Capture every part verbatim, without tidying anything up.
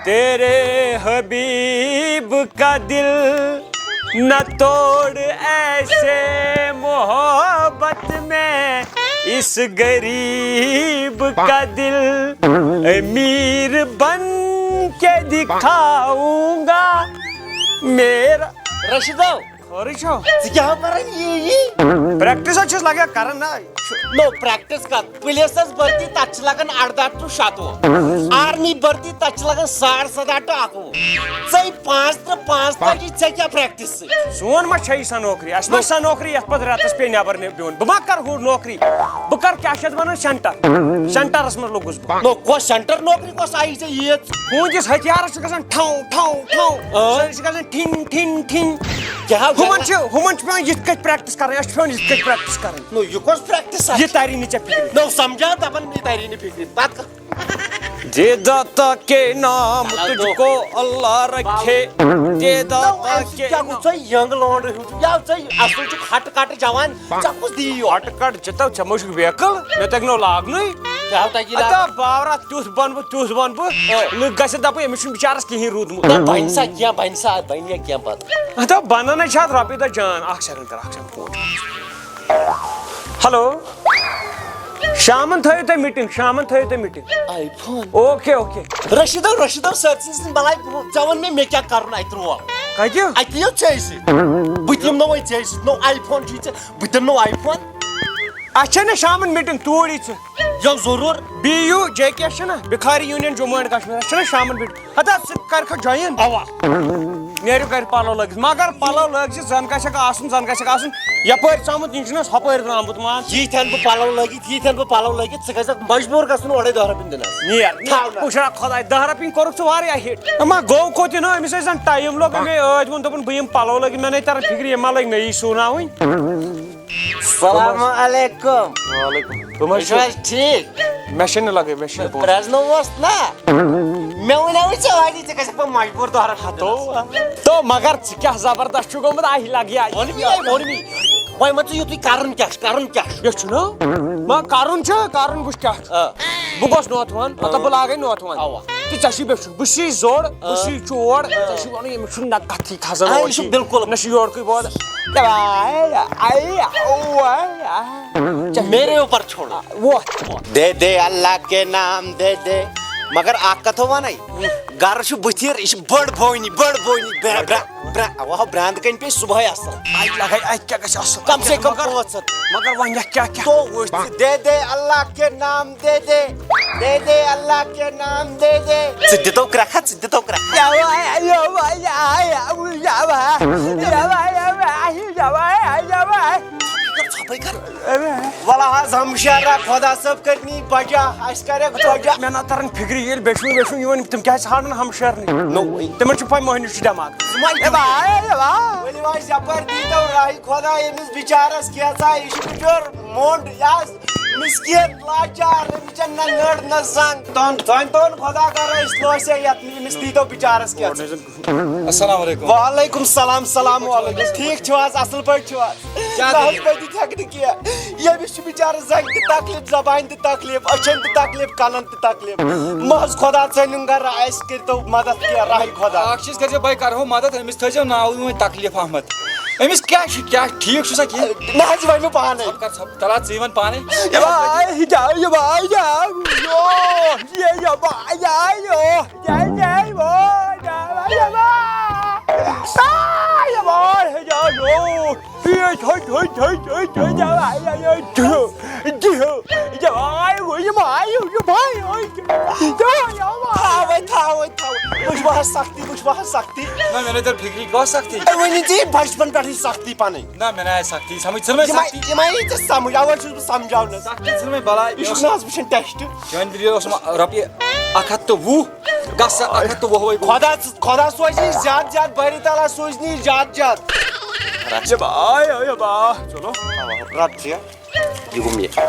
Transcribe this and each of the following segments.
تیرے حبیب کا دل نہ توڑ، ایسے محبت میں اس غریب کا دل، امیر بن کے دکھاؤں گا میرا۔ رشیدو، خٲرٕے چھو؟ ژٕ کیٛاہ کران یی یی؟ پریکٹس حظ چھُس لگان کران نا۔ نو پریکٹس کر، پولیسس بھرتی تتھ چھِ لگان اردہ ٹو شتوُہ، آرمی بھرتی تتھ چھِ لگان ساڑ سدہ ٹو اکوُہ۔ ژے پانٛژھ ترٕٛہ پانٛژھ تٲجی، ژےٚ کیٛاہ پریکٹس سۭتۍ؟ سون ما چھےٚ یہِ سۄ نوکری؟ اَسہِ ما چھِ سۄ نوکری یتھ پتہٕ رٮ۪تس پیٚیہِ نٮ۪بر نہِ-، بِہُن؟ بہٕ ما کرٕ ہُہ نوکری؟ بہٕ کرٕ کیٛاہ چھِ اتھ ونان، سینٹر۔ سینٹرس منٛز لوٚگُس بہٕ۔ نو کۄس سینٹر نوکری کۄس آیی ژےٚ ییٖژ؟ تُہنٛدِس ہتھیارس چھُ گژھان ٹھو، ٹھو، ٹھو۔ آ۔ سُہ چھُ گژھان ٹھِن، ٹھِن، ٹھِن۔ کیٛاہ حظ ہُمن کران؟ چھِ، ہُمن چھِ پٮ۪وان یِتھ کٔنۍ پریکٹس کرٕنۍ، اَسہِ چھِ پٮ۪وان یِتھ کٔنۍ پریکٹس کرٕنۍ۔ نو، یہِ کۄس پریکٹس آسہِ؟ یہِ تَری نہٕ ژےٚ فِکرِ۔ نو، سمجھان دپان، یہِ تَری نہٕ فِکرِ۔ پتہٕ کر؟ دے داتا کے نام تجھ کو اللہ رکھے۔ دے نو، داتا اَمہِ سۭتۍ کے کیٛاہ گوٚو نام۔ ژےٚ ینگ لونڈٕ ہیوٗ چھُ؟ یا ژےٚ اصل چھُکھ ہٹہٕ کٹہٕ جوان، ژےٚ کُس دی یور؟ ہٹہٕ کٹہٕ ژےٚ، ژےٚ ما چھُکھ بیکل؟ مےٚ تگہِ نہٕ لاگنُے۔ کیٛاہ تگی ادا لاگُن؟ باورا تیُتھ بنہٕ بہٕ، تیُتھ بنہٕ بہٕ۔ آ۔ لُکھ گژھِ دپُن، أمِس چھُنہٕ بِچارس کِہیٖنۍ روٗدمُت۔ نہ، بنہِ سا کینٛہہ، بنہِ سا، بنہِ یا کینٛہہ پتہٕ۔ ادا بنان ہے چھِ اتھ رۄپیہِ دہ جان۔ اکھ سیکنڈ کر، اکھ سیکنڈ فون۔ ہیلو۔ شامن تھٲیِو تُہۍ میٖٹِنٛگ، شامن تھٲیِو تُہۍ meeting. I phone. Okay, okay. رشیدو، رشیدو، سر سٕنٛز بلاے، ژےٚ ووٚن مےٚ، مےٚ کیٛاہ کرُن اتہِ رول؟ کتہِ؟ اتی یو ژےٚ سۭتۍ۔ بہٕ تہِ یِمہٕ نو وۄنۍ ژےٚ سۭتۍ۔ نو آی فون چھُے ژےٚ، بہٕ دِمہٕ نو آی فون۔ اَسہِ چھےٚ نہٕ شامَن میٖٹِنٛگ، توٗرۍ یی ژٕ۔ یو ضروٗر۔ بی یوٗ جے کے چھِ نہ، بِکھاری یوٗنین جموں اینڈ کشمیر، اَسہِ چھِ نہ شامَن میٖٹِنٛگ۔ ہتا ژٕ کَرکھا جویِن؟ اَوا۔ نیرِو گَرِ پَلو لٲگِتھ، مگر پَلو لٲگۍ زِ زَن گژھکھ آسُن، زَن گژھکھ آسُن یَپٲرۍ ژامُت، یہِ چھُنہٕ اَسہِ ہُپٲرۍ درٛامُت، مان ژٕ۔ ییٖتۍ ہَن بہٕ پَلو لٲگِتھ، ییٖتۍ ہَن بہٕ پَلو لٲگِتھ، ژٕ گژھکھ مجبوٗر گژھُن اورَے دَہ رۄپیَن دِنَس۔ نیر، نیر، تھاو نہ۔ کُشرا خۄداے، دَہ رۄپیَن کوٚرُکھ ژٕ واریاہ ہِٹ۔ اَما گوٚو کوٚت یہِ نہٕ أمِس ٲسۍ زَن ٹایم لوٚگ، أمۍ ٲدۍ ووٚن دوٚپُن بہٕ یِمہٕ پَلو لٲگِتھ، مےٚ نَے تَران فِکرِ یِم ما لٔگۍ مےٚ یی سُوناوٕنۍ۔ السلام علیکم۔ وعلیکم۔ تُم حظ تُہۍ چھِو چھِو۔ حظ ٹھیٖک؟ مےٚ چھِنہٕ لگٲے، مےٚ چھِنہٕ پونٛسہٕ۔ پرٛزنووس نا۔ مےٚ وَنیٛاوُے ژےٚ وَنی، ژےٚ گژھکھ پَتہٕ مجبوٗر دۄہرَس ہَتو۔ تو مگر ژٕ کیٛاہ زبردست چھُکھ گوٚمُت، آہہِ لگہِ یا۔ ووٚن مےٚ، ووٚن مےٚ۔ وۄنۍ وَن ژٕ یُتُے کَرُن کیٛاہ چھُ، کَرُن کیٛاہ چھُ؟ مےٚ چھُنہٕ۔ ما کَرُن چھُ، کَرُن وۄنۍ کیٛاہ چھُ؟ آ۔ بہٕ گوٚژھ نوتہٕ وَن، مطلب بہٕ لاگَے نوتہٕ وَن۔ اَوا۔ تہٕ ژےٚ چھُے بیٚچھُن، بہٕ چھُسے زوٚڑ، بہٕ چھُسے چور، ژےٚ چھُے وَنُن، ییٚمِس چھُنہٕ نہ کَتھٕے کھسان آ، یہِ چھُ اورٕ کِہیٖنۍ۔ بِلکُل۔ نہ چھُ یورٕ کُے بوزان۔ میرے اوپر چھوڑو۔ ووتھ۔ دے دے اللہ کے نام دے دے۔ مگر اَکھ کَتھ وَنَے، گَرٕ چھُ بٕتھِ، یہِ چھِ بٔڑ بونی، بٔڑ بونی، برٛ-، برٛ-، برٛ-، واہ، برٛانٛدٕ کَنہِ پیٚیہِ صُبحٲے اَصٕل۔ اَتہِ لَگَے، اَتہِ کیٛاہ گژھِ اَصٕل؟ کَم سے کَم مگر، پانٛژھ ہَتھ۔ مگر وۄنۍ یَتھ کیٛاہ کیٛاہ؟ تو وٕچھ ژٕ، دے دے اللہ کے نام دے دے، دے دے اللہ کے نام دے دے۔ ژٕ دِتو کرٛکھا، ژٕ دِتو کرٛکھا۔ یَوٕ، یَوٕ، یَوٕ، یَوٕ، یَوٕ۔ ژھۄپَے کر، ژھۄپَے کر۔ وَلہٕ حظ ہمشیرا، خۄدا صٲب کٔرِنی بجا، اَسہِ کَرٮ۪کھ بجا۔ مےٚ نہ تَران فِکرِ، ییٚلہِ بیٚچھُن ویٚچھُن یِوان، تِم کیٛازِ ژھانٛڈَن ہمشیرنٕے؟ نو۔ تِمَن چھُ پَے مۄہنِوِس چھُ دٮ۪ماغ۔ ژٕ ما یَوٕ، یَوٕ۔ ؤلِو حظ یَپٲرۍ دیٖتو راہہِ خۄدا ییٚمِس بِچارَس کینٛژھا، یہِ چھُ بِچور مۄنٛڈ، یہِ حظ مِسکیٖن لاچار، أمِس چھَنہٕ نہ نٔر نہ زنٛگ۔ تَن، تَن تَن خۄدا کَرو أسۍ لوسے یَتھ، أمِس دیٖتو بِچارَس کینٛژھا۔ السلام علیکم۔ وعلیکم السلام، السلام علیکم۔ ٹھیٖک چھِو حظ؟ اَصٕل پٲٹھۍ چھِو حظ؟ کیٛاہ نہ حظ، دٔلیٖل؟ بہٕ تہِ ہٮ۪کہٕ نہٕ کینٛہہ۔ ییٚمِس چھُ بِچارَس زَنٛگہِ تہِ تکلیٖف، زَبانہِ تہِ تکلیٖف، أچھَن تہِ تکلیٖف، کَنَن تہِ تکلیٖف۔ مہ حظ خۄدا ژٲنِن گَرٕ، اَسہِ کٔرۍتو مَدَد کینٛہہ، راہی خۄدا۔ اَکھ چیٖز کٔرۍزیو، بہٕ کَرٕہو مَدَد، أمِس تھٲیزیو ناوٕے وۄنۍ تکلیٖف احمد۔ أمِس کیٛاہ چھُ، کیٛاہ ٹھیٖک چھُ سا کینٛہہ؟ نہ حظ، یہِ وَنہِ مےٚ پانَے۔ ژٕ کَر ژھۄپ، تَلہٕ حظ ژٕے وَن پانَے۔ یہِ وَن، یہِ وَن، یہِ وَن، یہِ وَن۔ تھاوَے، تھاوَے، تھاوَے۔ وٕچھ بہٕ حظ سختی، وٕچھ بہٕ حظ سختی۔ نہ، مےٚ نَے تَر فِکرِ، یہِ گوٚو سختی۔ ہے، وۄنۍ یہِ ژےٚ بَچپَن پٮ۪ٹھٕے سختی پَنٕنۍ۔ نہ، مےٚ نہ آیہِ سختی سمجھ، ژٕ نہ یِم آیہِ، سختی۔ یِم آیہِ ژےٚ سمجھ، اَوَے چھُس بہٕ سمجھاونَس۔ سختی ژٕ نہ مےٚ بَلاے، یہِ مےٚ اوس چھُنہٕ حظ وٕچھُن ٹٮ۪سٹ۔ چٲنۍ دِلہِ اوس وۄنۍ رۄپیہِ اَکھ ہَتھ تہٕ وُہ، گژھ سا اَکھ ہَتھ تہٕ وُہ وَے گوٚو۔ خۄدا، خۄدا سوزی زیادٕ، زیادٕ بٔرِتھ، تعالیٰ سوزنی زیادٕ، زیادٕ۔ یہِ با، یہِ با، چلو۔ رَٹ ژٕ۔ یہِ گوٚو مےٚ۔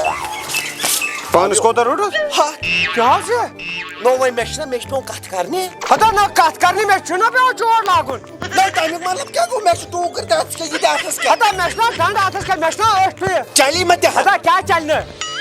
پانَس کوتاہ روٚٹُتھ؟ ہَتھ۔ کیٛاہ حظ یہِ؟ نو وۄنۍ مےٚ چھِنہ، مےٚ چھِ پٮ۪وان کَتھ کَرنہِ۔ ہَتا نہ، کَتھ کَرنہِ، مےٚ چھُنہ پٮ۪وان چور لاگُن۔ نہ، تَمیُک مطلب کیٛاہ گوٚو؟ مےٚ چھُ ٹوٗکٕر تَتھ، ژٕ کیٛاہ یہِ تہِ اَتھَس کیٛاہ؟ ہَتا مےٚ چھُنہ ڈَنٛڈ اَتھَس کیٛاہ، مےٚ چھُنہ أچھ ٹُیِتھ۔ چَلی مےٚ تہِ ہَتھ۔ ہَتا کیٛاہ چَلہِ نہٕ؟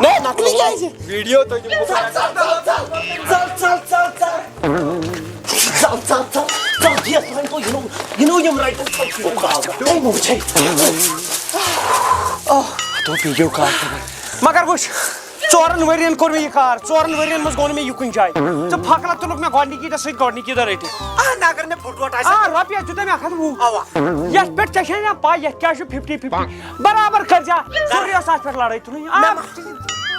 نہ، نقلی کیٛازِ؟ ویڈیو تُلِو۔ ژَل، ژَل، ژَل، ژَل۔ ژَل، ژَل، ژَل، ژَل۔ ژَل، ژَل، ژَل، ژَل، یَتھ وۄنۍ گوٚو، یہِ نوٚو، یہِ نوٚو یِم رَٹہِ۔ تُہۍ مہٕ وٕچھِو۔ آہ، دوٚپ، یہِ گوٚو کار خبر۔ مگر وٕچھ، ژورَن ؤرِین کوٚر مےٚ یہِ کار، ژورَن ؤرِین منٛز گوٚو نہٕ مےٚ یہِ کُنہِ جایہِ۔ ژٕ پھۄکھ لَگ تُلُکھ مےٚ گۄڈٕنِکی دۄہ سۭتۍ، گۄڈٕنِکی دۄہ رٔٹِتھ۔ اَہَن، اگر مےٚ پھُٹوٹ آسہِ۔ آ، رۄپیہِ آسہِ دیُت مےٚ اَکھ ہَتھ وُہ۔ اَوا۔ یَتھ پٮ۪ٹھ ژےٚ چھےٚ نا پَے، یَتھ کیٛاہ چھُ فِفٹی فِفٹی؟ برابر کٔرزِ، ضروٗری ٲس اَتھ پٮ۪ٹھ لڑٲے تُلٕنۍ۔ آ، مےٚ ما-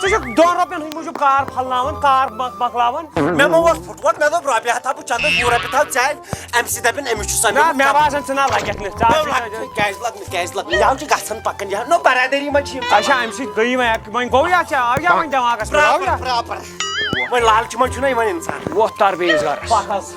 ژٕ چھُکھ دۄن رۄپین ہٕنٛدۍ موٗجوٗب کار پھۄلناوان، کار مۄک-، مۄکلاوان۔ مےٚ ما اوس پھُٹووٹ، مےٚ دوٚپ رۄپیہِ ہَتھ ہا بہٕ چندٕ، وُہ رۄپیہِ تھاو ژےٚ۔ اَمہِ سۭتۍ دَپن أمِس چھُ سا نہ، مےٚ مےٚ باسان ژٕ نہ لگکھ نہٕ، ژٕ نہ، آسکھ لگہِ نہٕ، کیٛازِ لگہِ نہٕ، کیٛازِ لگہِ نہٕ؟ یہِ حظ چھُ گژھان پکان، یہِ حظ، نو برادری منٛز چھِ یِم اچھا، اَمہِ سۭتۍ گٔیی وۄنۍ اکھ، وۄنۍ گوٚو یتھ ژےٚ، آو یا وۄنۍ دٮ۪ماغس منٛز، آو یا؟ Proper, proper. وۄنۍ لالچہِ منٛز چھُنہ یِوان انسان۔ وۄتھ تر بیٚیِس گرس۔ پکھ حظ۔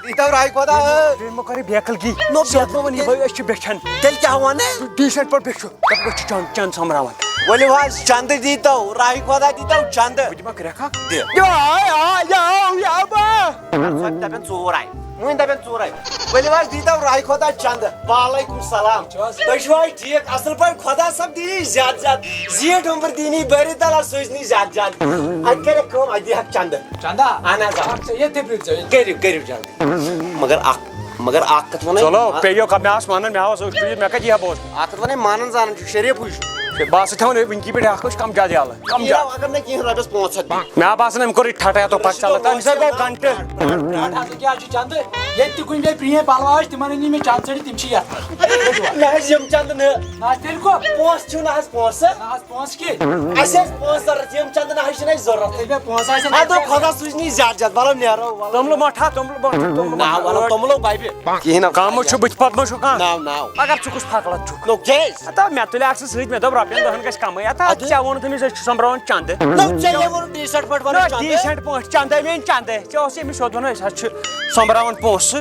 یہِ تو راے خۄدا، بیٚیہِ مہ کر یہِ بیقل گی۔ نو، ژےٚ بیقل ووٚن یہِ گی۔ بٲے، أسۍ چھِ بیچھان۔ تیٚلہِ کیٛاہ وَنہٕ؟ ڈیٖسنٹ پٲٹھۍ بیچھو۔ دَپُکھ أسۍ چھِ چند، چند سۄمبراوان۔ ؤلِو حظ، چندٕ دیٖتو، راہی خۄدا دیٖتو چندٕ۔ بہٕ دِمہ کرٛٮ۪کھ اکھ۔ دِ۔ یا، یا، یا، یا، با۔ ژۄپہِ دَپن ژوٗر آے۔ وۄنۍ دَپن ژوٗر آے۔ ؤلِو حظ، دیٖتو راہی خۄدا چندٕ۔ وعلیکم السلام۔ چھِو حظ؟ تُہۍ چھِو حظ ٹھیٖک؟ اصل پٲٹھۍ؟ خۄدا صٲب دِیِن زیادٕ زیادٕ۔ زیٖٹھ عمر دِیِن، بٔرِتھ دَلہ سوٗزِن زیادٕ زیادٕ۔ اَتہِ کَرٮ۪کھ کٲم، اَتہِ دِہَکھ چندٕ۔ چندا؟ اہن حظ، آ۔ اکھ ژےٚ ییٚتہِ بِہِو ژےٚ۔ کٔرِو، کٔرِو جلدی۔ مگر اکھ، مگر اکھ کتھ ونے۔ چلو، آ۔ پیٚیو کتھ، مےٚ آس ونان، مےٚ آس أچھ تُلِتھ، مےٚ کتہِ یِیہِ ہا بوزنہٕ؟ اکھ کتھ ونے، مانان زانان چھُ، شریف ہُے چھُ۔ ہے، بہٕ ہسا تھاوان وٕنکی پٮ۪ٹھ اکھ أچھ کم زیادٕ یلہٕ، کم یہِ زیادٕ۔ اگر نہٕ کِہیٖنۍ، رۄپیَس پانٛژھ ہتھ دِ۔ مےٚ باسان، أمۍ کوٚر یہِ ٹھٹھا تہٕ پتہٕ ژلان، تہٕ أمِس ہے گوٚو گنٹہٕ۔ پرٛاٹھ ہسا کیٛاہ چھُ چندٕ؟ ییٚتہِ تہِ کُنہِ جایہِ پرٛٲنۍ پلو آسہِ، تِمن أنی مےٚ چند ژٔٹِتھ، تِم چھِ یتھ منٛز۔ نہ حظ، یِم چندٕ نہٕ۔ نہ حظ، تیٚلہِ کۄس؟ پونٛسہٕ چھِو نہ حظ پونٛسہٕ۔ نہ حظ، پونٛسہٕ کِتھ؟ اَسہِ ٲسۍ پونٛسہٕ ضروٗرت، یِم چندٕ نہ حظ چھِنہٕ اَسہِ ضروٗرت۔ تیٚلہِ مےٚ پونٛسہٕ آسن اَدٕ تیٚلہِ خۄدا سوٗزنی زیادٕ زیادٕ، وَلہٕ نیرو، وَلہٕ۔ توٚملہٕ مۄٹھا، توٚملہٕ مۄٹھا، توٚملہٕ نہ، مۄٹھا۔ وَلہٕ، توٚملہٕ لَبہِ۔ کِہیٖنۍ نہٕ۔ کَم چھُ بٕتھِ پَتہٕ ما چھُ کانٛہہ؟ نہ، نہ۔ مگر ژٕ کُس پھَکھ لَگ چھُکھ؟ نو، کیٛازِ؟ ہتا مےٚ تُلہِ اَکھ سُہ سۭتۍ، مےٚ دوٚپ رۄپیَن دَہَن گژھِ کَمٕے۔ ہتا نہ۔ ژےٚ ووٚنُتھ أمِس أسۍ چھِ سۄمبراوان چَندٕ۔ نو، ژےٚ کیٛاہ ووٚنُتھ decent پٲٹھۍ وَنُن نہ، چَندٕ؟ Decent پٲٹھۍ چَندٕ، مےٚ أنۍ چَندٕ۔ ژےٚ اوس أمِس سیوٚد وَنُن أسۍ حظ چھِ سۄمبراوان پونٛسہٕ،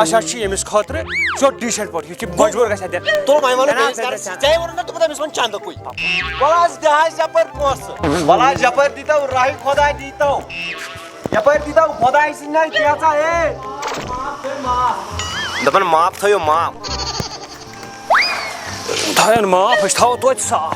اَسہِ حظ چھِ ییٚمِس خٲطرٕ، ژٕ چھُکھ decent پٲٹھۍ، یہِ چھِ مجبوٗر گژھِ اَتہِ۔ تُل وۄنۍ وَنو نہ، بیٚیِس نہ، گَرَس نہ، سۭتۍ۔ ژےٚ ووٚنُتھ نہ دوٚپُتھ أمِس وَن چَندٕ کُے۔ وَلہٕ حظ، دِ حظ یَپٲرۍ پونٛسہٕ۔ وَلہٕ حظ، یَپٲرۍ دیٖتو راہہِ خۄداے دیٖتو۔ یَپٲرۍ دیٖتو خۄداے سٕنٛدۍ نَے کینٛژھا، ہے۔ دَپان معاف تھٲیِو، معاف۔ تھاوَن معاف، أسۍ تھاوو توتہِ صاف۔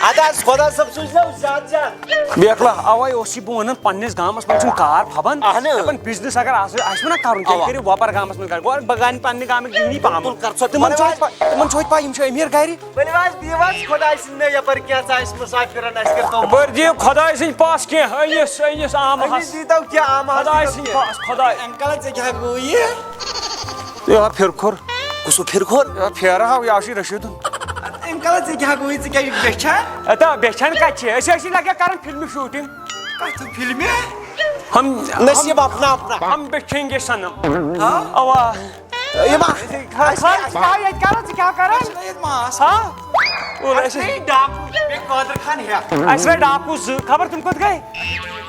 اَدٕ حظ، خۄدا صٲب سوٗزنو زیادٕ زیادٕ۔ بیکلا، اَوَے اوس یہِ بہٕ وَنان، پنٛنِس گامَس منٛز چھُنہٕ کار پھَبان۔ اَہَنہٕ۔ دَپان business اگر آسہِ، آسہِ وَنان کَرُن، تیٚلہِ اَوا۔ کٔرِو وۄپَر گامَس منٛز کَرُن۔ گۄڈٕ بہٕ گَنہِ پنٛنہِ گامٕکۍ کِہیٖنۍ پَہَم۔ بِلکُل کَر ژٕ تِمَن چھُ وَنان اَتہِ پَ-، تِمَن چھُ اَتہِ پَے، یِم چھِ أمیٖر گَرِ۔ ؤلِو حظ، دِیِو حظ خۄداے سٕنٛدِ یَپٲرۍ کینٛژھا اَسہِ مُسافِرَن، اَسہِ کٔرۍتو۔ یَپٲرۍ دِیِو خۄداے سٕنٛدِ پاس کینٛہہ، أمِس، أمِس عام أمِس حظ۔ دیٖتو کینٛہہ عام حظ خۄداے دیٖتو سٕنٛدِ کینٛہہ۔ پاس، خۄداے۔ اَمہِ کَلہٕ ژےٚ کیٛاہ گوٚو یہِ؟ یہِ ہا پھِرکھوٚر۔ کُس ہیوٗ پھِرکھوٚر؟ یہِ ہا پھیرٕ ہاو، یہِ ہا چھُے رٔشیٖدُن۔ اَمہِ کَلہٕ ژےٚ کیٛاہ گوٚو یہِ؟ ژٕ کیٛاہ چھُکھ بیچھان؟ اَتا بیچھان کَتہِ چھِ؟ أسۍ ٲسۍ لَگان کَران فِلمہِ shooting۔ کَتھ فِلمہِ؟ ہم، نصیٖب ہم، اپنا اپنا۔ ہم بیچھیں گے صنم۔ ہاں؟ اَوا۔ یہِ ما؟ خاص، خاص، ژٕ کیٛاہ ییٚتہِ کَران؟ ژٕ کیٛاہ کَران؟ ییٚتہِ ما آسان؟ ہاں؟ اَسہِ رٔٹۍ ڈاکوٗ، بیٚیہِ قٲدر خان ہٮ۪تھ۔ اَسہِ رٔٹۍ ڈاکوٗ زٕ، خبر تِم کوٚت گٔے؟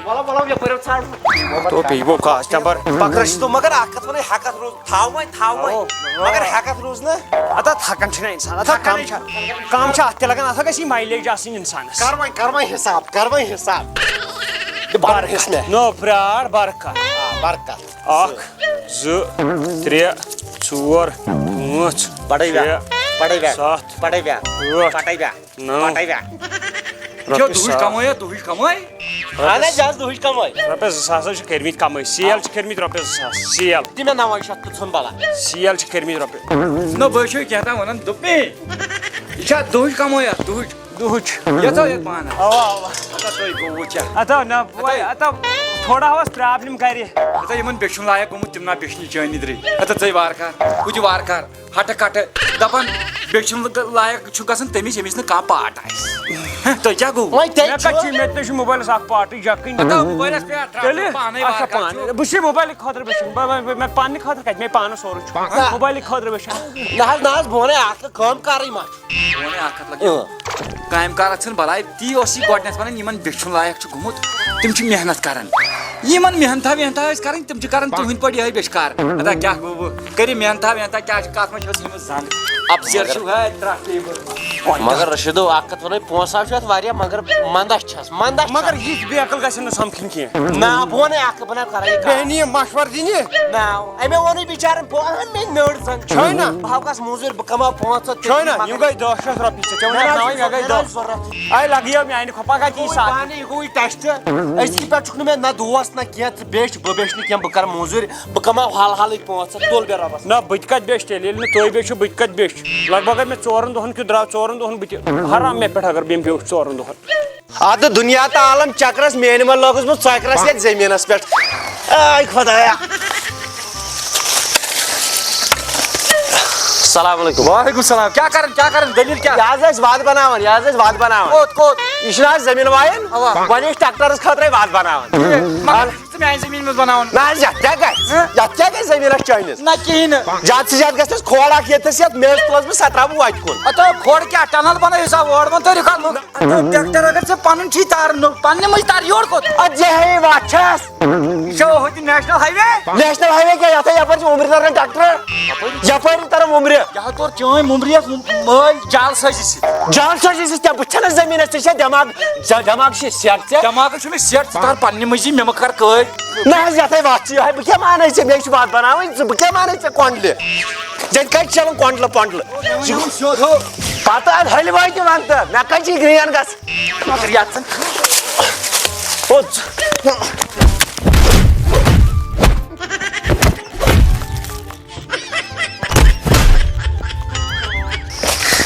وَلہٕ، وَلہٕ، یَپٲرۍ حظ ژھانٛڈ۔ تو بیٚیہِ گوٚو خاص چمبر۔ پکھ رٔچھتو، مگر اَکھ کَتھ وَنَے، ہٮ۪کَتھ روٗز، تھاو وۄنۍ، تھاو وۄنۍ۔ آو۔ مگر ہٮ۪کَتھ روٗز نہ۔ اَتھ ہا تھکان چھِنہ اِنسان، اَتھ ہا کَم چھِ، کَم چھِ اَتھ تہِ لَگان، اَتھ ہا گژھِ یہِ mileage آسٕنۍ اِنسانَس۔ کَر وۄنۍ، کَر وۄنۍ حِساب، کَر وۄنۍ حِساب۔ یہِ بَر حِساب۔ نو پرٛار برکت۔ آ، برکت۔ اکھ، زٕ، ترٛےٚ، ژور، پانٛژھ، پڑے ویا، شےٚ، پڑے ویا، ستھ، پڑے ویا، ٲٹھ، پڑے ویا، نو۔ پڑے ویا۔ چھو رۄپیہِ دُہٕچ ساس۔ کمٲے یا دُہٕچ کمٲے؟ اہن حظ، یہِ حظ دُہٕچ کمٲے۔ رۄپیَس زٕ ساس حظ چھِ کٔرمٕتۍ کمٲے۔ سیل چھِ کٔرمٕتۍ رۄپیَس زٕ ساس۔ سیل۔ دِ مےٚ نَوَے شیٚتھ تہٕ ژھُن بلا۔ سیل چھِ کٔرمٕتۍ رۄپیہِ۔ نہ، بہٕ چھُس کینٛہہ تام وَنان، دوٚپ مےٚ، یہِ چھا دُہٕچ کمٲے یا دُہٕچ؟ دُہٕچ۔ یَتھ ہا یَتھ پانَس۔ اَوا، اَوا۔ ہَتا تُہۍ گوٚوٕ کیٛاہ؟ ہَتا نہ، وۄنۍ ہَتا۔ ہَتا تھوڑا اوس problem گَرِ۔ ہَتا یِمَن بیٚچھُن لایق گوٚمُت، تِم نا بیٚچھنہِ چٲنی درٕے۔ ہَتا ژٕے وارٕ کار، ہُہ تہِ وارٕ کار۔ ہَٹہٕ کَٹہٕ دَپان بیٚچھُن لایق چھُ گژھان تٔمِس، ییٚمِس نہٕ کانٛہہ پاٹ آسہِ۔ ہہ، تۄہہِ کیٛاہ گوٚو؟ وۄنۍ تہِ مےٚ کَتہِ چھُ۔ چھُ، مےٚ تہِ چھُ موبایلَس اَکھ پاٹٕے جَکٕنۍ۔ ہَتا موبایلَس پٮ۪ٹھ ترٛاو تیٚلہِ؟ پانَے اچھا، وارٕ کار پانہٕ۔ چھُ۔ بہٕ چھُس یہِ موبایلہٕ خٲطرٕ بیٚچھُن۔ بہٕ، بہٕ، بہٕ، مےٚ پنٛنہِ خٲطرٕ کَتہِ؟ مےٚ پانَس سورُے چھُ۔ ہَتا۔ موبایلہٕ خٲطرٕ بیٚچھُن۔ نہ حظ، نہ حظ، بہٕ وَنَے اَکھ کٲم کَرٕے ما چھُ۔ وۄنۍ اکھ ہتھ لگہِ۔ اۭں۔ کامہِ کارس ژھٕن بلاے، تی اوس یہِ گۄڈٕنٮ۪تھ ونان، یِمن بیچھُن لایق چھُ گوٚمُت، تِم چھِ محنت کران۔ یِمن محنتھا وحنتھا ٲسۍ کرٕنۍ، تِم چھِ کران تُہنٛدۍ پٲٹھۍ یِہوٚے بیچھِ کار۔ ادا کیٛاہ گوٚو وۄنۍ؟ کٔرِو محنتھا وحنتھا، کیٛاہ چھِ، کتھ منٛز چھِ ٲسمٕژ زنٛگ؟ اپسیر چھُ ہے ترٛٹھ لیبر۔ مگر رشیدو، اکھ کتھ ونَے، پونٛسہٕ حظ چھُ اتھ واریاہ، مگر منٛدچھ چھَس، منٛدچھ چھَس۔ مگر یِتھ بے عقل گژھن نہٕ سمکھٕنۍ کینٛہہ۔ نہ، بہٕ وَنَے اکھ کتھ، بہٕ نہ کرٕ یہِ کتھ۔ بیٚہنہِ یہِ مشورٕ دِنہِ۔ نہ، أمۍ ووٚنُے بِچارَن، بہٕ، مےٚ نٔر زنٛگ۔ چھٲے نہ۔ بہٕ ہاو گژھ موٚزوٗرۍ، بہٕ کماو پانٛژھ ہتھ، چھٲے نہ، یِم گٔے دَہ شیٚتھ رۄپیہِ، ژےٚ، ژےٚ وَنے نہ، نہ، نہ، نہ، یہِ گٔے دَہ۔ ضروٗرت۔ اے، لگیو میانہِ کھۄ-، پگاہ تی گوٚو ساتھ۔ پانہٕ، یہِ گوٚو یہِ ٹیسٹ۔ أزکہِ پٮ۪ٹھ چھُکھ نہٕ مےٚ نہ دوس نہ کینٛہہ، ژٕ بیچھ، بہٕ بیچھِ نہٕ کینٛہہ، بہٕ کرٕ موٚزوٗرۍ، بہٕ کماو حل حلٕے پانٛژھ ہتھ، تُل بیٚہہ رۄبس۔ نہ، بہٕ تہِ کتہِ بیچھِ تیٚلہِ، ییٚلہِ نہٕ تُہۍ بیچھِو، بہٕ تہِ کتہِ بیچھِ؟ لگ بگ مےٚ ژورن دۄہن کیُتھ درٛاو، ژورن دۄہن بہٕ تہِ حرام مےٚ پٮ۪ٹھ اگر بہٕ یِم بیوٗٹھ ژورن دۄہن۔ ادٕ دُنیا تہٕ عالم چکرس، میانہِ منٛز لوگُس بہٕ ژۄکرس یتھ زٔمیٖنس پٮ۪ٹھ۔ آے خۄدایا۔ السلام علیکم۔ وعلیکم السلام۔ کیٛاہ کران، کیٛاہ کران، دٔلیٖل کیٛاہ؟ یہِ حظ ٲسۍ وَتھ بناوان، یہِ حظ ٲسۍ وَتھ بناوان۔ کوٚت، کوٚت؟ یہِ چھُنہٕ حظ زٔمیٖن وایان؟ اوا۔ وۄنۍ ٲسۍ ٹریکٹرس خٲطرَے وَتھ بناوان۔ ٹھیٖک۔ مگر اَہَن۔ ژٕ میٛانہِ زٔمیٖن منٛز بناوان۔ نہ حظ، یَتھ کیٛاہ گژھِ؟ ہہ؟ یَتھ کیٛاہ گژھِ زٔمیٖنَس چٲنِس؟ نہ کِہیٖنۍ نہٕ۔ زیادٕ سے زیادٕ گژھِ نہٕ حظ کھوڑ اَکھ ییٚتہِ تھَس یَتھ، مےٚ ٲس تُلمٕژ، سۄ ترٛاوٕ بہٕ وَتہِ کُن۔ ہَتو کھوڑ کیٛاہ، ٹنل بنٲیِو سا اورٕ، وۄنۍ تٔرِو کھا لُکھ۔ ہَتو ٹریکٹر اگر ژےٚ پَنُن چھی تارُن نوٚو، پننہِ مٔنٛزۍ تار یورٕ کوٚت؟ اَدٕ یہِ ہے وَتھ چھَس۔ یہِ چھا ہُتہِ نیشنل ہاے وے؟ نیشنل ہاے وے کیٛاہ؟ یَتھ ہے یَپٲرۍ چھِ وُمرِ تَران ٹریکٹر۔ یَپٲرۍ؟ یَپٲرۍ تَران وُمرِ۔ یہِ ہا توٚر چٲنۍ مُمبریَس مٲلۍ جال سٲزی سۭتۍ۔ جال سٲزی سۭتۍ کیٛاہ؟ بہٕ چھَنہٕ زٔمیٖنَس، ژےٚ چھےٚ دٮ۪ماغ، ژےٚ دٮ۪ماغ چھِ سیٹ ژےٚ؟ دٮ۪ماغ چھُ مےٚ سیٹ، ژٕ تَر پنٛنہِ مٔنٛزی، مےٚ مہٕ کَر کٲرۍ۔ نہ حظ، یَتھ ہے وَتھ چھِ یِہوٚے، بہٕ کیٛاہ مانَے ژےٚ؟ مےٚ چھِ وَتھ بَناوٕنۍ، ژٕ، بہٕ کیٛاہ مانَے ژےٚ کۄنٛڈلہِ؟ ژےٚ کَتہِ چھِ چَلان کۄنٛڈلہٕ پۄنٛڈلہٕ؟ مےٚ وَنیٛوم سیوٚد ہو۔ پَتہٕ اَدٕ ہلہِ وٲتِو وَن تہٕ، مےٚ کَتہِ چھِ گرٛین گژھان؟ مگر یَتھ زَن۔ او، ژٕ۔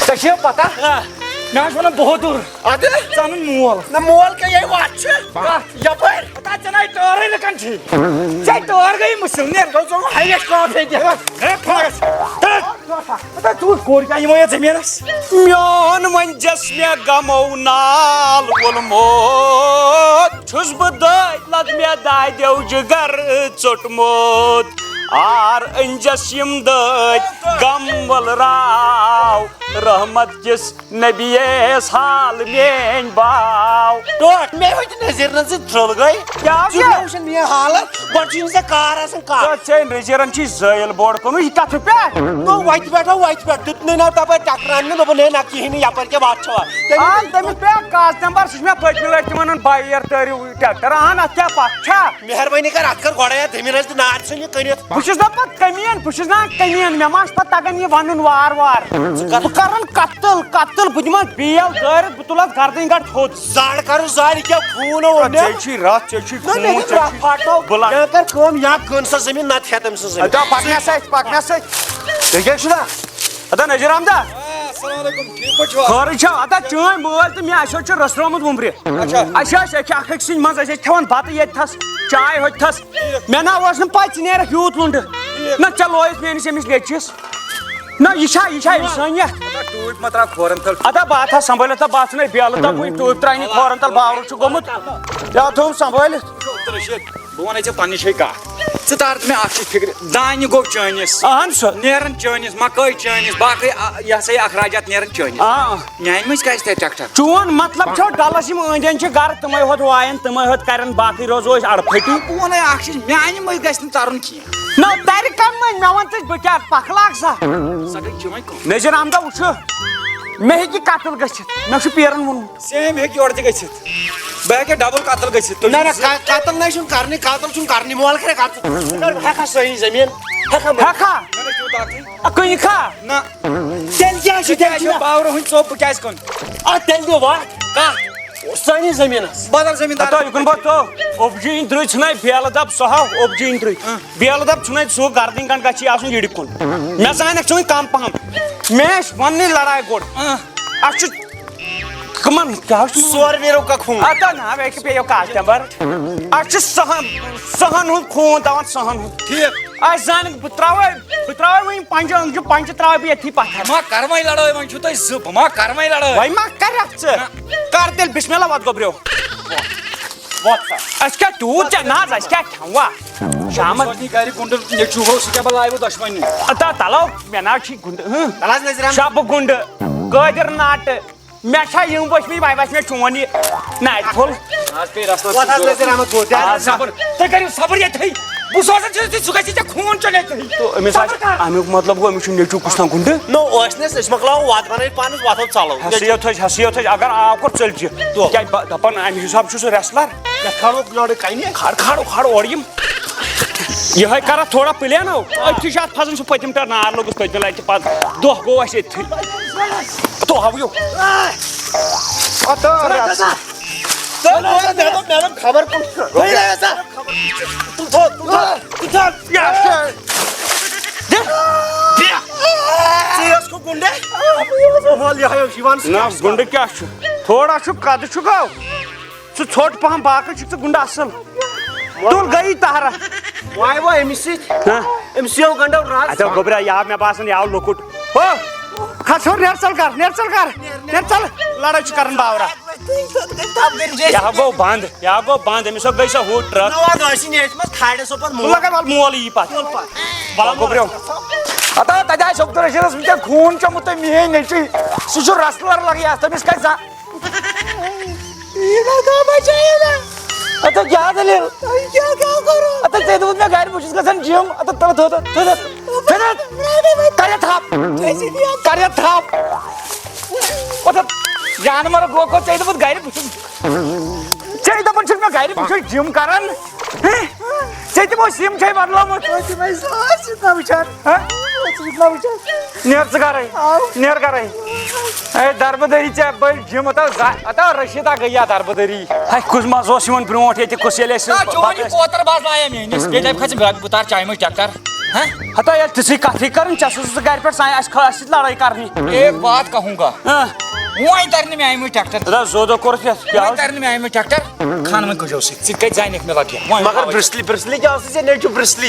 ژےٚ چھےٚ پتہ؟ آ۔ مےٚ حظ وَنان بہٕ ہیوٚتُر۔ اَدٕ؟ ژٕ اَنُن مول۔ نہ، مول کیٛاہ، یِہوٚے وَتھ چھِ۔ کَتھ؟ یَپٲرۍ۔ ہتا ژےٚ نَے ٹٲرٕے نہٕ کَنٹھی۔ ژےٚ ٹٲر گٔیی مُشِل، نیر۔ ژٕ ژوٚل ہایویَس کاپھے دِتھ۔ ہے، پھَس۔ تَتھ۔ ہتا ژوٗر کوٚر کیٛاہ یِمو یَتھ زٔمیٖنَس؟ میون وۄنۍ جس مےٚ غمو نال ووٚلمُت۔ چھُس بہٕ دٲدۍ لد مےٚ دادیو جگر ژوٚٹمُت۔ آر أنجس یِم دٲدۍ غم ول راو، رحمت کِس نبی یس حال میٲنۍ باو۔ ٹوٹھ مےٚ ہوٚتہِ نذیٖرنس زِ ترٛل گٔے۔ کیٛاہ ژٕ گٔے؟ مےٚ وٕچھن میٲنۍ حالت، گۄڈٕ چھُے نہٕ ژےٚ کار آسان کانٛہہ۔ ژےٚ نذیٖرن چھُے زٲیِل بوٚڑ کوٚرمُت، یہِ کتھ چھُ پٮ۪ٹھ؟ نو وتہِ پٮ۪ٹھ ہا وتہِ پٮ۪ٹھ، دیُتنٕے نہ تپٲرۍ ٹکران نہٕ، دوٚپُن ہے نہ کِہیٖنۍ نہٕ، یپٲرۍ کیٛاہ وتھ چھوا؟ تٔمۍ آ، دیُت تٔمِس پٮ۪ٹھ کاس نمبر، سُہ چھُ مےٚ پٔتمہِ لٹہِ تہِ ونان باییر تٲرِو ٹریکٹر، اہن اتھ کیٛاہ پتھ چھا؟ مہربٲنی کر، اتھ کر گۄڈے اتھ زٔمیٖنس تہِ نار ژھٕنہِ کٕنِتھ۔ بہٕ چھُس دپان کٔمیٖن، بہٕ چھُس دپان کٔمیٖن، مےٚ ما چھُ پتہٕ تگان یہِ ونُن وار وار۔ ژٕ کر۔ بہٕ کرن قتل، قتل، بہٕ دِمن بیل دٲرِتھ، بہٕ تُلس گردٕنۍ گٹھ تھوٚد۔ زڑ کرُن زڑ، یہِ کیٛاہ خوٗن اوٚن مےٚ؟ ژےٚ چھُے رتھ، ژےٚ چھُے نہ، مےٚ خوٗن، چھُ ژےٚ رتھ چھُے پھاٹناو۔ بہٕ لا- یا کر کٲم، یا کٕن سا زٔمیٖن، نتہٕ ہٮ۪تھ أمۍ سٕنٛز زٔمیٖن۔ ادا پکنس سۭتۍ، پکنس سۭتۍ۔ تُہۍ کیٛاہ چھِو نا؟ ادا نذیر احمدا۔ آ، السلام علیکم، ٹھیٖک پٲٹھۍ چھِوا؟ خٲرٕے چھا؟ ادا چٲنۍ مٲلۍ تہٕ مےٚ، اَسہِ حظ چھِ رٔژھرٲومٕژ وُمبرِ۔ اچھا۔ اَسہِ ٲسۍ أکہِ اکھ أکۍ سٕنٛدۍ منٛز، أسۍ ٲسۍ کھٮ۪وان بتہٕ ییٚتہِ تھَس، چاے ہوٚتہِ تھَس۔ مےٚ نہ اوس نہٕ پَے ژٕ نیرَکھ یوٗت لُنٛڈٕ۔ ٹھیٖک۔ نہ ژےٚ لویُتھ میٛٲنِس أمِس نیٚچوِس۔ نہ یہِ چھا، یہِ چھا اِنسٲنیت؟ ادا ٹوٗپۍ مہ ترٛاو کھورَن تَل۔ ادا بہٕ ہا تھاو سنبھٲلِتھ، تہٕ بہٕ ہا ژھٕنے بیلہٕ دَبہٕ وٕنہِ ٹوٗپۍ ترٛاونہِ کھورَن تَل، باورٕ چھُ گوٚمُت۔ یا تھوٚوُم سنبھٲلِتھ۔ عبدالرشید، بہٕ وَنے ژےٚ پننہِ جایہِ کَتھ۔ ژٕ تار تہٕ مےٚ اکھ چیٖز فِکرِ، دانہِ گوٚو چٲنِس۔ اہن سا۔ نیران چٲنِس، مکٲے چٲنِس، باقٕے، آ، یہِ ہسا یہِ اخراجات نیران چٲنِس۔ آ۔ میانہِ مٔنٛزۍ کیٛازِ تَرِ ٹریکٹر؟ چون مطلب چھو ڈلس یِم أنٛدۍ أنٛدۍ چھِ گرٕ، تِمے ہوت وایان، تِمے ہوت کران، باقٕے روزو أسۍ اڑپھٹی۔ بہٕ وَنے اکھ چیٖز، میانہِ مٔنٛزۍ گژھِ نہٕ ترُن کینٛہہ۔ نہ، تَرِ کَمہِ مٔنٛزۍ؟ مےٚ وَن ژٕ، بہٕ کیٛاہ پکھٕ لاگہٕ سا؟ سۄ گٔے چٲنۍ کٲم۔ نذیر احمدہ وٕچھو، مےٚ ہیٚکہِ قتل گٔژھِتھ، مےٚ چھُ پیرن ووٚنمُت۔ سیم ہیٚکہِ یورٕ تہِ گٔژھِتھ۔ بہٕ ہیٚکہِ ڈبل قتل گٔژھِتھ۔ تُہۍ نہ، نہ، چھِو زٕ- ق-، قتل نَے چھُنہٕ کرنی، قتل چھُنہٕ کرنی، مول کرے قتل۔ ژٕ کر ہٮ۪کھا سٲنی زٔمیٖن؟ ہٮ۪کھا مٔلِتھ؟ ہٮ۪کھا؟ مےٚ نَے چھُ تَتھ۔ آ، کٕنہِ کھا؟ نہ۔ تیٚلہِ کیٛاہ چھُ، تیٚلہِ تیٚلہِ چھُ چھُ؟ باورٕ ہُنٛد ژوٚپ، بہٕ کیٛازِ کٕنہٕ؟ آ، تیٚلہِ دِ وَتھ۔ کَتھ؟ سٲنِس زٔمیٖنَس۔ بدل زٔمیٖندار۔ ہتو، یہِ کُن بہٕ تو، اوٚبجی یِنۍ درٛوٚج ژھٕنَے بیلہٕ دَب سُہ ہاو، اوٚبجی یِنۍ درٛوٚج۔ اۭں۔ بیلہٕ دَب ژھٕنَے سُہ گردٕنۍ گنٛڈ گژھِ آسُن یِڑِ کُن۔ مےٚ زانَکھ ژٕ وۄنۍ کَم پَہَم۔ مےٚ آسہِ وَننٕے لڑایہِ گۄڈٕ۔ اۭں۔ اَسہِ چھُ کٕمن؟ کیٛاہ چھُ؟ سور ویرو کا خون۔ اَتھ ناو ہے چھُ بیٚیہِ کاسٹمر۔ اَسہِ چھُ سٕہن، سٕہن ہُنٛد خوٗن دَوان، سٕہن ہُنٛد۔ ٹھیٖک۔ اَسہِ زَن بہٕ ترٛاوَے، بہٕ ترٛاوَے وۄنۍ پنٛجہِ، أنٛگجہِ پنٛجہِ ترٛاوَے بہٕ ییٚتھی پَتھر۔ بہٕ ما کَرٕ وۄنۍ لڑٲے، وۄنۍ چھُو تُہۍ زٕ، بہٕ ما کَرٕ وۄنۍ لڑٲے؟ وۄنۍ ما کَرَکھ ژٕ؟ نہ۔ کَر تیٚلہِ بسم اللہ، وَتھ گوٚبریو۔ وَتھ سا۔ اَسہِ کیٛاہ تیوٗت ژےٚ نہ حظ، اَسہِ کیٛاہ کھٮ۪موا؟ شامَس۔ سونی گَرِ گُنٛڈٕ نیٚچوٗ گوٚو، سُہ کیٛاہ بَلاے ووٚتھ دۄشوٕنی؟ اَتا تَلو، مےٚ نہ حظ چھُے گُنٛڈٕ، ہٕنٛہ۔ تَلہٕ حظ نظرِ احمد۔ شبہٕ گُنٛڈٕ، قٲدِر ناٹہٕ، مےٚ چھا یِم وٕچھمٕتۍ، وۄنۍ وٕچھ مےٚ چون یہِ نَرِ پھوٚل۔ آز پیٚیہِ رَسمَس وَتھ حظ سۭتۍ نظرِ احمد گوٚو، تیار۔ آز صبر۔ تُہۍ کٔرِو صبر ییٚتھٕے۔ بہٕ سوزَن ژےٚ، ژٕ، سُہ گژھِ ژےٚ خوٗن چٮ۪تھ ییٚتھٕے۔ تو أمِس صبر آسہِ، کر۔ اَمیُک مطلب گوٚو، أمِس چھُ نیٚچوٗ کُس تام گُنٛڈٕ۔ نو، ٲسۍ نہٕ أسۍ، أسۍ مۄکلاوو وَتھ بَنٲوِتھ پانَس، وَتھ ہاو ژَلو۔ ہَسیو تھٔج، ہَسیو تھٔج، اگر آو کوٚر، ژٔلۍ زِ۔ تو۔ کیٛازِ بہٕ دَپان، اَمہِ حِساب چھُ سُہ wrestler۔ یَتھ کھالو لڑٲے کَنہِ۔ کھار، کھار، کھار اورٕ یِم۔ یِہوٚے کَرَتھ تھوڑا پٕلینو۔ أتھی چھُ اَتھ پھَسان سُہ پٔتِم ٹٲر، نار لوٚگُس پٔتمہِ لَٹہِ پَتہٕ۔ دۄہ گوٚو اَسہِ أتھی۔ تو ہاو یو۔ اَتھ آو رَس۔ تہٕ مےٚ دوٚپ، مےٚ دوٚپ خبر کُن۔ تُل تھوٚد، تُل تھوٚد، تُل تھوٚد۔ ژٕ ٲسکھٕ گُنڈے؟ وَل، یِہوٚے اوس یِوان۔ نہ، گُنڈٕ کیٛاہ چھُ؟ تھوڑا چھُ قدٕ چھُ گوٚو۔ ژٕ ژھوٚٹ پَہَم، باقٕے چھُکھ ژٕ گُنڈٕ اَصٕل۔ تُل گٔیی تہرا۔ وای وای أمِس سۭتۍ۔ ہاں۔ أمِس یو گنڈو راز۔ اَتٮ۪و گوٚبرا، یہِ آو مےٚ باسان، یہِ آو لۄکُٹ۔ ہو، کھس ہیوٚر، نیر ژَل گَرٕ، نیر ژَل گَرٕ، نیر ژَل۔ لڑٲے چھِ کَران باورا۔ یہِ ہا گوٚو بنٛد، یہِ ہا گوٚو بنٛد، أمِس ہا گٔے سۄ ہُہ ٹرٛک۔ نہ، وۄنۍ ٲسِن ییٚتھۍ منٛز کھالہِ سۄ پَتہٕ مول۔ لگے وَل مول یی پَتہٕ۔ تُل پَتہٕ۔ وَل گوٚبریو۔ ہتا تَتہِ آسہِ عبدالرشیٖدَس وٕنکٮ۪ن خوٗن چوٚمُت تہٕ میٛٲنۍ نیٚچوٗ۔ سُہ چھُ wrestler لگان یَتھ، تٔمِس کَتہِ زا-، یہ لڑکا بچائے نا۔ اتا کیا دلیل؟ یہ کیا، کیا کرو؟ اتا ژےٚ دوٚپُتھ مےٚ گرِ بہٕ چھُس گژھان جِم۔ اتا تھو، تھو، تھو، تھو، تھو، تھو۔ کر تھپ۔ کر تھپ۔ اتا جانور گوکو ژےٚ دوٚپُتھ گرِ بہٕ چھُس، ژےٚ دَپان چھُکھ مےٚ گرِ بہٕ چھُس جِم کران۔ ہے؟ ژےٚ تہِ اوس یِم چھے بدلومُت۔ ژٕ چھُکھ نہ وٕچھان۔ ہہ؟ ژٕ چھُکھ نہ وٕچھان۔ نیر ژٕ گرے۔ آو۔ نیر گرے۔ اے دربہٕ دٲری ژےٚ بٔلۍ جِم، اتو زا-، اتو رشیدہ گٔیا دربہٕ دٲری۔ ہے، کُس مزٕ اوس یِوان برونٹھ ییٚتہِ، کُس ییٚلہِ أسۍ نہ، چون پتہٕ یہِ ٲسۍ۔ کوتر باز لایا میٲنِس، بیٚیہِ دپہِ کھژ بہٕ بہٕ تار چایہِ منٛز ٹریکٹر۔ ہہ؟ ہتا ییٚلہِ تِژھٕے کتھٕے کرٕنۍ، ژےٚ سوزُکھ ژٕ گرِ پٮ۪ٹھ سانہِ، اسہِ کھٲ-، اسہِ سۭتۍ لڑٲے کرنہِ۔ ایک بات کہوں گا۔ ہہ۔ وۄنۍ ترِ نہٕ میانہِ منٛز ٹریکٹر۔ ہتا زودو کوٚرُتھ یتھ، کیٛاہ وۄنۍ اوس؟ ترِ نہٕ میانہِ منٛز ٹریکٹر۔ خانہٕ وۄنۍ کٔرزیو سۭتۍ، ژٕ کتہِ زانکھ مےٚ لگہِ؟ وۄنۍ مگر وۄنۍ۔ برسلی، برسلی کیٛاہ اوس ژےٚ نیٚچوٗ برسلی؟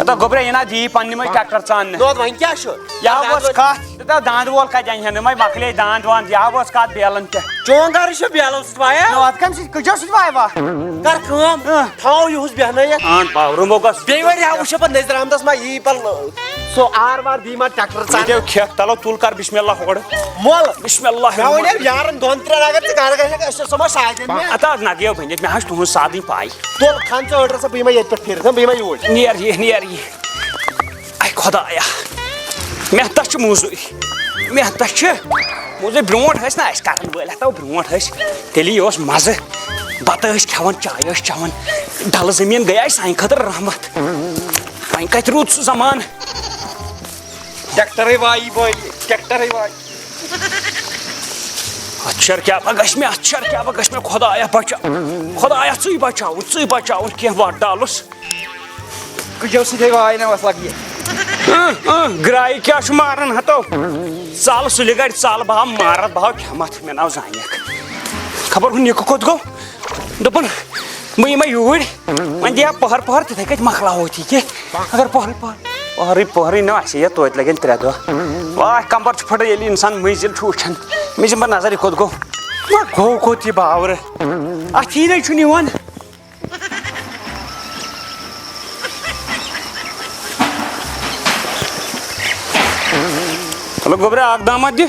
ہتا گوٚبرا، یہِ نا دی پننہِ منٛز ٹریکٹر ژاننہٕ۔ نہ، وۄنۍ کیٛاہ چھُ؟ یہِ ہا اوس کتھ۔ تہٕ داند وول کتہِ انہِ ہا نہٕ، وۄنۍ مۄکلے داند واند، یہِ ہا اوس کتھ بیلن پٮ۪ٹھ۔ چون گرٕ چھُ بیلن سۭتۍ وایان؟ نہ، اتھ کمہِ سۭتۍ، کٔجو سۭتۍ وایوا؟ کر کٲم، اۭں۔ تھاو یُہُس بیہنٲیِتھ۔ آن پاورٕ موقعس۔ بیٚیہِ ؤری ہا وٕچھو پتہٕ نظر احمدس ما یی پتہٕ سُہ آر وار بیٚیہِ ما ٹریکٹر ژانہِ۔ ییٚتہِ کھٮ۪کھ، تلو تُل کر بسم اللہ ہورٕ۔ مۄل۔ بسم اللہ مےٚ الرحمن وَنیو الرحیم۔ یارن دۄن ترٛٮ۪ن اگر ژٕ گرٕ گژھکھ، أسۍ چھِ سۄ ما شاید مےٚ۔ اتا نہ گٔیو بٔنِتھ، مےٚ حظ چھُ تُہُنٛز سادٕے پاے۔ تُل کھن ژٕ أڑرس، بہٕ یِمے ییٚتہِ پٮ۪ٹھ پھِرِ، بہٕ یِمے یوٗرۍ۔ نیر یہِ، نیر یہِ۔ اے خۄدایا، محنتس چھِ موٚزوٗرۍ، محنتس چھِ موٚزوٗرۍ۔ برونٛٹھ ٲسۍ نہ اَسہِ کرن وٲلۍ، ہتو برونٛٹھ ٲسۍ، تیٚلی اوس مزٕ۔ بتہٕ ٲسۍ کھٮ۪وان، چاے ٲسۍ چٮ۪وان، ڈلہٕ زٔمیٖن گٔیے سانہِ خٲطرٕ رحمت۔ وۄنۍ کتہِ روٗد سُہ زمانہٕ؟ ٹریکٹرے وایی بٲیی، ٹریکٹرے وایی۔ اَتھ شر کیٛاہ بہ گژھِ مےٚ، اَتھ شر کیٛاہ بہ گژھِ مےٚ، خۄدایا بچاو، خۄدایا ژٕے بچاوُن، ژٕے بچاوُن، کینٛہہ وَتھ ڈالُس۔ کُجو سۭتۍ ہے واے نہ وَس لَگہِ۔ اۭں، اۭں، گرٛایہِ کیٛاہ چھُ ماران ہَتو؟ ژَل سُلہِ گَرِ، ژَل، بہٕ ہاو مارَتھ، بہٕ ہاو کھٮ۪مَتھ، مےٚ ناو زانٮ۪کھ۔ خبر ہُہ نِکہٕ کوٚت گوٚو؟ دوٚپُن، بہٕ یِمَے یوٗرۍ، وۄنۍ دِیا پٔہر پٔہر، تِتھَے کٔٹھۍ مۄکلاوو أتھی کینٛہہ۔ اگر پٔہرٕے پٔہر، پٔہرٕے پٔہرٕے نہ آسہِ ہے، توتہِ لَگن ترٛےٚ دۄہ۔ واے، کَمبَر چھُ پھٕٹان، ییٚلہِ اِنسان مٔنٛزِل چھُ وٕچھان۔ مےٚ چھِ بہٕ نظر، یہِ کوٚت گوٚو؟ وۄنۍ گوٚو کوٚت یہِ باورٕ؟ اَتھ یی نَے چھُنہٕ یِوان۔ چلو گوٚبرا، اَکھ دامَتھ دِ۔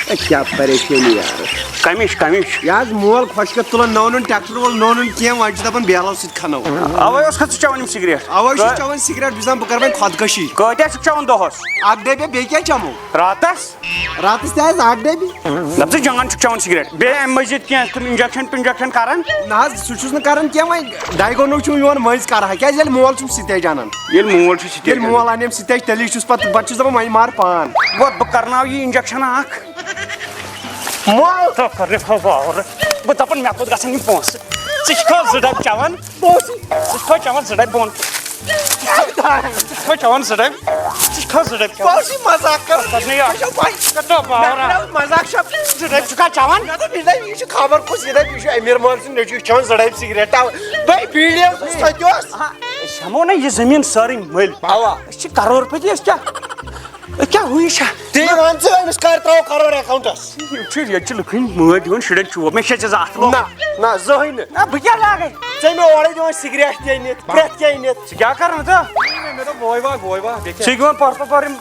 اے، کیٛاہ پریشٲنی یار۔ کَمِچ، کَمِچ؟ یہِ حظ مول خۄش کَتھ تُلان، نوٚو نوٚن ٹریکٹر وول، نوٚو نوٚن کینٛہہ، وۄنۍ چھُ دَپان بیلَل سۭتۍ کھَنو۔ اَوَے اوس کھَژٕ چٮ۪وان یِم سِگریٹ۔ اَوَے چھُس کہٕ-، چٮ۪وان سِگریٹ، بہٕ چھُس دَپان بہٕ کَرٕ وۄنۍ خۄدکٔشی۔ کۭتیٛاہ چھُکھ چٮ۪وان دۄہَس؟ اَکھ ڈَبہِ، بیٚیہِ کیٛاہ چٮ۪مو؟ راتَس؟ راتَس تہِ حظ اَکھ ڈَبہِ۔ دَپ ژٕ جان چھُکھ چٮ۪وان سِگریٹ۔ بیٚیہِ اَمہِ مٔزیٖد کینٛہہ تِم injection پِنجَکشَن کَران؟ نہ حظ، سُہ چھُس نہٕ کَران کینٛہہ، وۄنۍ ڈایگونوز چھُم یِوان مٔنٛزۍ کَرٕ ہا، کیٛازِ ییٚلہِ مول چھُم سِتیج اَنان۔ ییٚلہِ مول چھُ سِتیج ییٚلہِ اَنان۔ مول اَنٮ۪م سِتیج، تیٚلی چھُس پَتہٕ، پَتہٕ چھُس دَپان وۄنۍ مار پان۔ وۄتھ بہٕ کَرناو یہِ injection اَکھ۔ مول تھو کَرنہِ پھَل باوُر۔ بہٕ دَپان مےٚ کوٚت گژھن یِم پونٛسہٕ؟ ژٕ چھُکھ زٕ ڈَبہٕ چٮ۪وان؟ ژٕ چھُکھ چٮ۪وان زٕ ڈَبہٕ بۄن؟ ژٕ چھُکھا چٮ۪وان زٕ ڈبہِ؟ ژٕ چھُکھا زٕ ڈبہِ چٮ۪وان؟ بہٕ اوسُس مزاق کران۔ کَتھ نہٕ یہِ؟ مےٚ چھُ پَے۔ کَتھ نہٕ باورا؟ مےٚ اوس مزاق شپ۔ زٕ ڈبہِ چھُکھا چٮ۪وان؟ مےٚ دوٚپ، یہِ چھُ خبر کُس، یہِ دَپہِ، یہِ چھُ أمیٖر مٲلۍ سُنٛد نیٚچوٗ، یہِ چھُ چٮ۪وان زٕ ڈبہِ سِگریٹ۔ تَوَے بیٖڑی اوسُس تھٔدِ اوس۔ آ، أسۍ ہٮ۪مو نہ یہِ زٔمیٖن سٲرٕے مٔلۍ۔ اَوا۔ أسۍ چھِ کرور پٔتی، أسۍ کیٛاہ؟ أسۍ کیٛاہ ہُہ یہِ چھا؟ تیٚلہِ وَن ژٕ أمِس کَر ترٛاوو کرور اٮ۪کاوُنٛٹَس؟ یِم چھِ، ییٚتہِ چھِ لُکھ ہٕنٛدۍ مٲلۍ دِوان شُرٮ۪ن چوب۔ مےٚ چھا ژےٚ زٕ اَتھ لوٚگ؟ نہ، نہ، زٕہٕے نہٕ۔ نہ، بہٕ کیٛاہ لاگَے؟ ژےٚ مےٚ اورَے دِوان سِگریٹ تہِ أنِتھ، پرٛٮ۪تھ کینٛہہ أنِتھ۔ ژٕ کیٛاہ کَران ژٕ؟ مےٚ دوٚپ، بوے وا، بوے وا، بیٚیہِ کیٛاہ؟ ژٕ گِنٛدان پَرُس پَتہٕ پَرُن،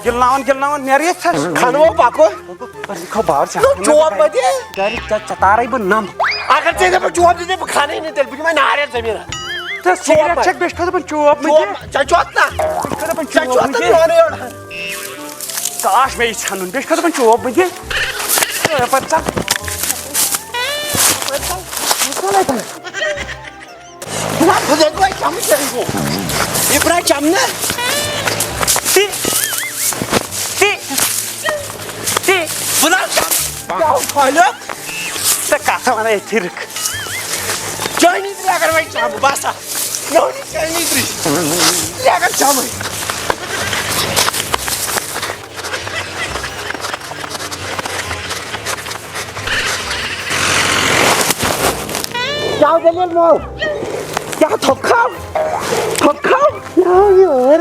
گِلناوان، گِلناوان، نیرٕ ییٚتہِ تھَس۔ کھَنہٕ وو پَکو۔ پَتہٕ لیکھو باور چھا؟ نہ، چوب مَہ دِ۔ گَرِ ژےٚ، ژےٚ تارَے بہٕ نَمہٕ۔ اگر ژےٚ دَپَکھ چوب دِ، بہٕ کھَنَے نہٕ تیٚلہِ، بہٕ دِمَے نارٮ۪ن زٔمیٖنَس۔ تہٕ سِگریٹ چٮ۪کھ، بیٚیہِ چھِ کھَتہٕ دَپان چوب مہٕ دِ۔ چوب، ژےٚ چھُ اَتھ نہ۔ بیٚیہِ چھِ کھَتہٕ دَپان ژےٚ چوب چھُ مہٕ اَتھ دِ۔ نہ، اورٕ یورٕ۔ کاش مےٚ یہِ ژھٮ۪نُن، بیٚیہِ چھِ کھَتہٕ دَپان چوب مہٕ دِ۔ اے، پَتہٕ ژَل۔ پَتہٕ ژَل۔ بہٕ ژَلَے تَلہٕ۔ بہٕ ہا کھوٚتُس وۄنۍ چَمہٕ چَمہٕ گوٚو۔ یہِ برٛا چَمہٕ نہ۔ تی۔ تی۔ تی۔ بہٕ نہ چَمہٕ۔ کیٛاہ کھولیو؟ ژےٚ کَتھ وَنَے أتھی رٕکھ۔ چٲنی تہِ اگر وۄنۍ چَمہٕ، بَس ہا۔ نہ، نہ، چٲنی تہِ۔ تہِ اگر چَمٕے۔ کیٛاہ دٔلیٖل مول؟ کیٛاہ تھوٚپ کھاو؟ تھوٚپ کھاو؟ یور۔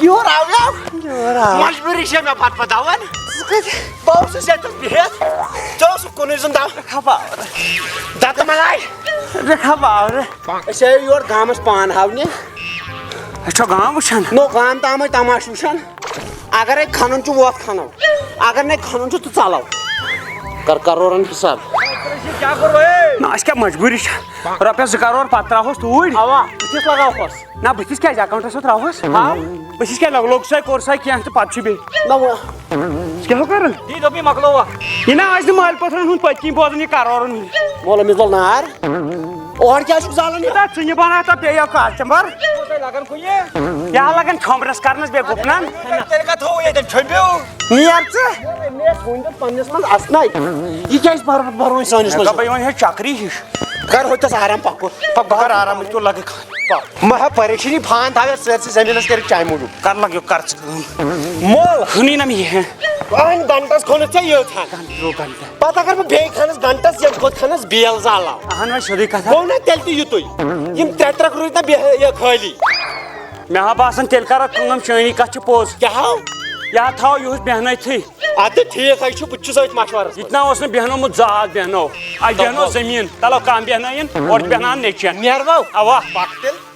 یور آو یو۔ یور آو۔ مجبوٗری چھےٚ مےٚ پتہٕ پتہٕ دَوان۔ ژٕ کَتہِ؟ بہٕ اوسُس ییٚتٮ۪س بِہِتھ۔ ژےٚ اوسُکھ کُنُے زوٚن دَو۔ خبر۔ دَتہٕ مَلاے۔ رکھا باورٕ۔ أسۍ آیو یور گامَس پان ہاونہِ۔ أسۍ چھا گام وٕچھان؟ نو گام تام آے تماشہٕ وٕچھان۔ اگرے کھنُن چھُ ووت کھنو، اگر نے کھنُن چھُ تہٕ ژلو۔ کر کرورن حساب۔ نہ، اَسہِ کیٛاہ مجبوٗری چھےٚ؟ رۄپیَس زٕ کرور پتہٕ ترٛاوہوس توٗرۍ۔ اوا، بٕتھِس لگاوہوس۔ نہ، بٕتھِس کیٛازِ؟ اکاونٹس پٮ۪ٹھ ترٛاوہوس۔ ہاو۔ بٕتھِس کیٛازِ لوٚگ، لوٚگ سۄے کوٚر سۄے کینٛہہ تہٕ پتہٕ چھُ بیٚیہِ۔ نہ وۄنۍ۔ ژےٚ کیٛاہ ہو کران؟ یی دوٚپ یہِ مۄکلووا۔ یہِ نہ آسہِ نہٕ مالہِ پوتھرن ہُنٛد پٔتۍ کِنۍ بوزان یہِ کرورن ہُنٛد۔ مولہٕ أمِس لوٚگ نار۔ اورٕ کیٛازِ چھُکھ زالان یہِ؟ تَتھ ژٕنہِ بَناو تَتھ بیٚیہِ یَو کالچَمبَر۔ تۄہہِ لَگان کُنہِ؟ کیٛاہ لَگان چھۄمبرَس کَرنَس بیٚیہِ گُپنَن؟ تیٚلہِ کَتھ تھوٚو ییٚتٮ۪ن چھۄمبِو؟ نیر ژٕ۔ مےٚ ٲس وُنہِ دیُت پنٛنِس منٛز اَسنَے۔ یہِ کیٛازِ بَر-، بَروٕنۍ سٲنِس مےٚ منٛز؟ دوٚپ بہٕ یِمَن ہے چَکری ہِش۔ کَر ہوٚتٮ۪س آرام پَکُن۔ پَکھ بہٕ کَرٕ آرام، أسۍ کیُتھ لَگہٕ خان۔ پَکھ۔ مہ ہا پریشٲنی، فان تھاو یَتھ سٲرسٕے زٔمیٖنَس کٔرِتھ چایہِ موٗجوٗب۔ کَر لَگیو، کَر ژٕ کٲم۔ مول۔ ہُنی نہ مےٚ یہِ ہے۔ اَہَنہِ گَنٹَس کھوٚنُتھ ژےٚ یٔژ ہَن۔ گَنٹہٕ درٛو گَنٹہٕ۔ پتہٕ اگر بہٕ بیٚیہِ کھنس گنٹس، ییٚمہِ کھۄتہٕ کھنس بیل زالو۔ اہن وۄنۍ سیوٚدُے کتھا۔ گوٚو نا تیٚلہِ تہِ یُتُے؟ یِم ترٛےٚ ترٛکھ روٗدۍ نا بے-، یہِ خٲلی۔ مےٚ ہا باسان تیٚلہِ کرو کٲم، چٲنی کتھ چھِ پوٚز۔ کیٛاہ ہاو؟ یہِ ہا تھاو یُہُس بیٚہنٲیتھٕے۔ اَدٕ ٹھیٖک حظ چھُ، بہٕ تہِ چھُس أتھۍ مشورس یہِ منٛز۔ تہِ نا اوس نہٕ بیٚہنومُت زٕ ہتھ بیٚہنو۔ اَسہِ بیٚہنو تَوَل۔ زٔمیٖن، تَلو کم بیٚہنٲیِن، اورٕ چھِ بیٚہناوان نیٚچوٮ۪ن۔ نیروا؟ اوا۔ پکھ تیٚلہِ۔